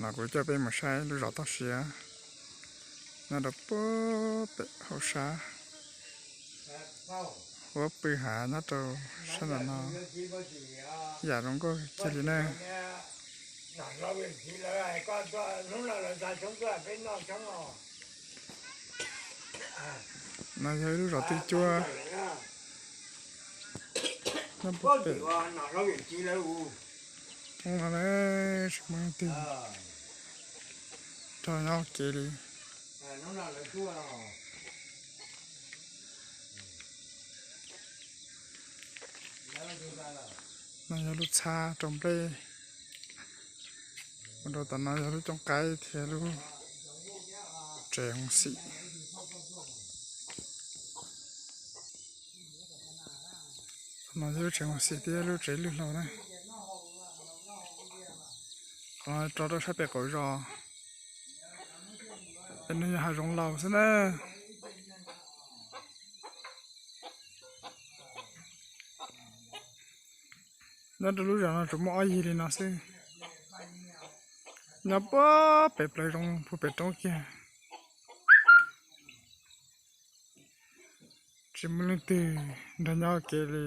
No kuv coj peb mus saib lub zos toj siab nyob rau puag pem hauv sab, huab pw hav nyob rau sab nram no, yam zoo nkauj kiag li na. No yog ib lub zos twj cuab nyob puag pem roob no na, tsis muaj leej twg nrog nyob ua ke li. No yog lub txhab rau nplej. Mus rau tom no yog lub cooj qaib thiab lub tsev hoob xim. No yog lub tsev hoob xim thiab lub tsev lwj hlau na. Qhov no tso rau sab pem qaum zos, es no yog hav zoov laus xwb na. Nyob rau lub zos no tsuas muaj ob yig li no xwb, nyob puag pem plawv zoov puag pem roob kiag. Tsis muaj leej twg nrog nyob ua ke li.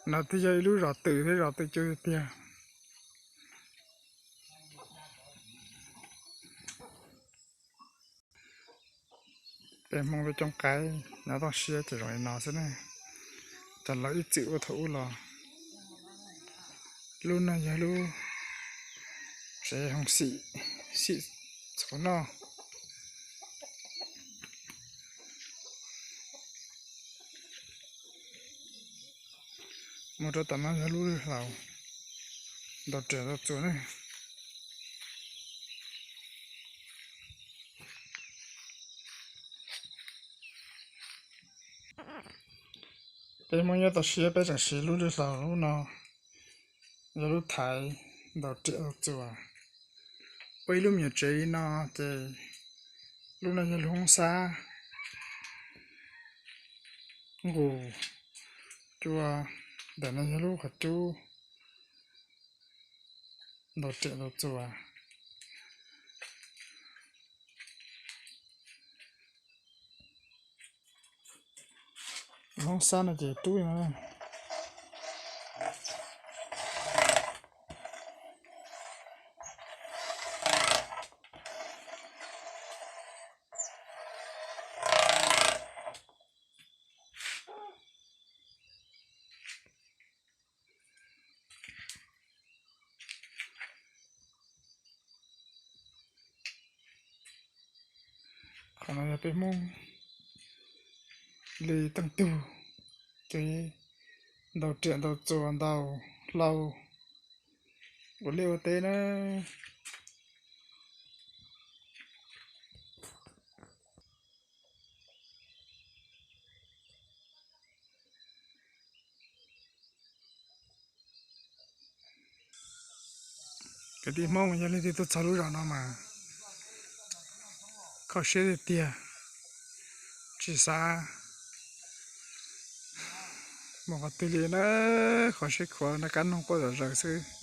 No twb yog ib lub zos twm thiab zos twj cuab tiag tiag. Peb Hmoob lub cooj qaib nyob toj siab ces zoo li no xwb na. Cov laus ib txwm ua thaum ub los. Lub no yog lub tsev hoob xim, xim txhuv noj. Mus rau tom no yog lub lwj hlau, ntaus riam ntaus txuas na. Peb Hmoob nyob toj siab peb tseem siv lub lwj hlau lub no, yog lub thaiv ntaus riam ntaus txuas. Ua ib lub me nyuam tsev li no ces lub no yog lub hoob xab nqus cua, ntawm no yog lub qhov cub ntaus riam ntaus txuas. Hoob xab no ces rub no. Qhov no yog peb Hmoob li teej tug, ces ntaus riam ntaus txuas ntaus hlau ua liaj ua teb na. Kwv tij Hmoob, yog leej twg tuaj txog lub zos no mas kho siab tiag tiag, tsis xav mus qhov twg li na, kho siab khuav na, kab noog quaj zom zaws xwb.